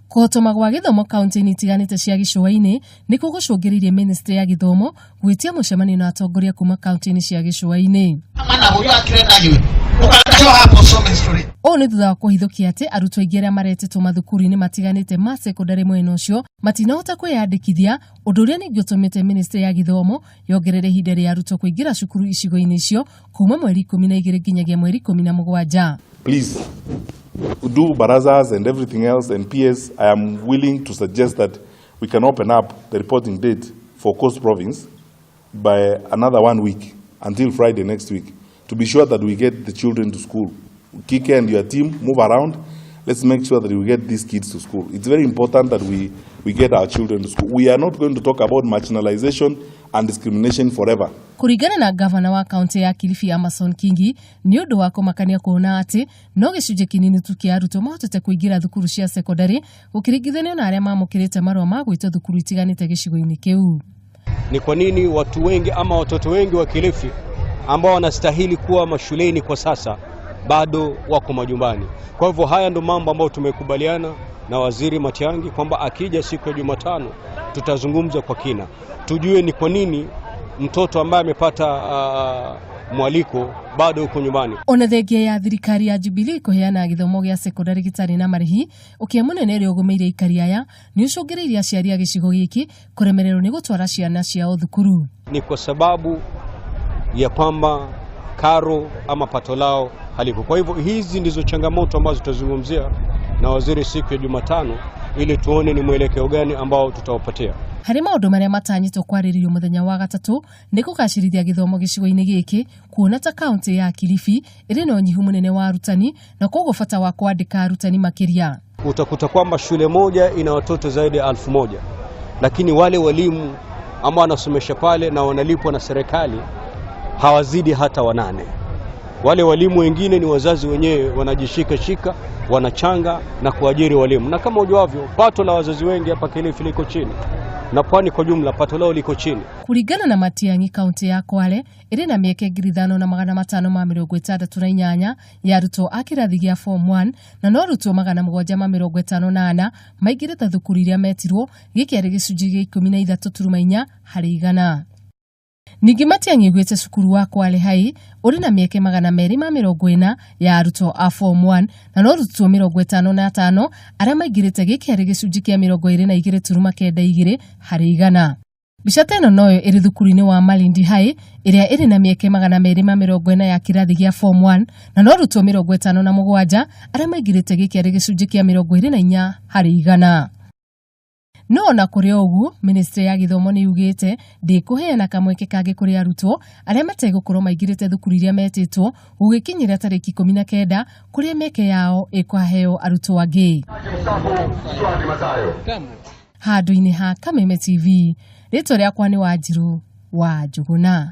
Kũhotoma gwa gĩthomo kaunti-inĩ itiganĩte cia gĩcũa-inĩ nĩkuo gũcũngĩrĩirie ministry ya gĩthomo gwĩtia mũcemanio na atongoria kuma kaunti-inĩ cia gĩcũa-inĩ. Ũũ nĩ thutha wa kũhithũkia atĩ arutwo aingĩ arĩa maretĩtwo mathukuru-inĩ matiganĩte ma sekondarĩ mwena ũcio matinahota kwĩyandĩkithia, ũndũ ũrĩa ningĩ ũtũmĩte ministry ya gĩthomo yongerere ihinda rĩa arutwo kũingĩra cukuru icigo-inĩ icio kuma mweri 12 nginyagia mweri 17. Please do barazas and everything else and PS, I am willing to suggest that we can open up the reporting date for Coast Province by another 1 week until Friday next week to be sure that we get the children to school. Kike and your team move around. Let's make sure that we get these kids to school. It's very important that we get our children to school. We are not going to talk about marginalization and discrimination forever. Kũringana na gavana wa kaunti ya Kilifi Amason Kingi, nĩ ũndũ wa kũmakania kuona atĩ no gĩcunjĩ kĩnini tu kĩa arutwo mahotete kũingĩra thukuru cia sekondarĩ gũkĩringithanio na arĩa mamũkĩrĩte marũa ma gwĩtwo thukuru itiganĩte gĩcigo-inĩ kĩu. Ni kwa nini watu wengi ama watoto wengi wa Kilifi ambao wanastahili kuwa mashuleni kwa sasa bado wako majumbani? Kwa hivyo haya ndo mambo ambayo tumekubaliana na Waziri Matiang'i kwamba akija siku ya Jumatano tutazungumza kwa kina, tujue ni kwa nini mtoto ambaye amepata mwaliko bado yuko nyumbani. Ona thengia ya thirikari ya Jubilee kũheana gĩthomo gĩa sekondarĩ gĩtarĩ na marĩhi, ũkĩa mũnene ũrĩa ũgũmĩire aikari aya nĩ ũcũngĩrĩirie aciari a gĩcigo gĩkĩ kũremererwo nĩ gũtwara ciana ciao thukuru. Ni kwa sababu ya kwamba karo ama pato lao haliko. Kwa hivyo hizi ndizo changamoto ambazo tutazungumzia na waziri siku ya Jumatano ili tuone ni mwelekeo gani ambao tutawapatia. Harĩ maũndũ marĩa matanyĩtwo kwarĩrĩrio mũthenya wa gatatũ nĩ kũgacĩrithia gĩthomo gĩcigo-inĩ gĩkĩ, kuona ta kaunti ya Kilifi ĩrĩ na ũnyihu mũnene wa arutani na koguo bata wa kwandĩka arutani makĩria. Utakuta kwamba shule moja ina watoto zaidi ya 1000, lakini wale walimu ambao wanasomesha pale na wanalipwa na serikali hawazidi hata 8. Wale walimu wengine ni wazazi wenyewe wanajishika shika, wanachanga na kuajiri walimu. Na kama ujuavyo, pato la wazazi wengi hapa Kilifi liko chini, na pwani kwa jumla pato lao liko chini. Kuringana na Matiang'i, kaunti ya Kwale ĩrĩ na mĩeke 5568 ya arutwo a kĩrathi gĩa form 1 na no arutwo 754 maingĩrĩte thukuru iria metirwo, gĩkĩ arĩ gĩcunjĩ gĩa 13.4 harĩ igana. Ningĩ Matiang'i augĩte cukuru wa Kwale High ũrĩ na mĩeke 240 ya arutwo a form 1 na no arutwo 55 arĩa maingĩrĩte, gĩkĩ arĩ gĩcunjĩ kĩa 22.92 harĩ igana. Mbica ta ĩno noyo ĩrĩ thukuru-inĩ wa Malindi High ĩrĩa ĩrĩ na mĩeke 240 ya kĩrathi gĩa form 1 na no arutwo 57 arĩa maingĩrĩte, gĩkĩ arĩ gĩcunjĩ kĩa 24 harĩ igana. No ona kũrĩ o ũguo, ministry ya gĩthomo nĩ yugĩte ndĩkũheana kamweke kangĩ kũrĩ arutwo arĩa mategũkorwo maingĩrĩte thukuru iria metĩtwo gũgĩkinyĩra tarĩki 19, kũrĩa mĩeke yao ĩkũheo arutwo angĩ. Handũ-inĩ ha Kameme TV, rĩtwa rĩakwa nĩ Wanjiru wa Njũgũna.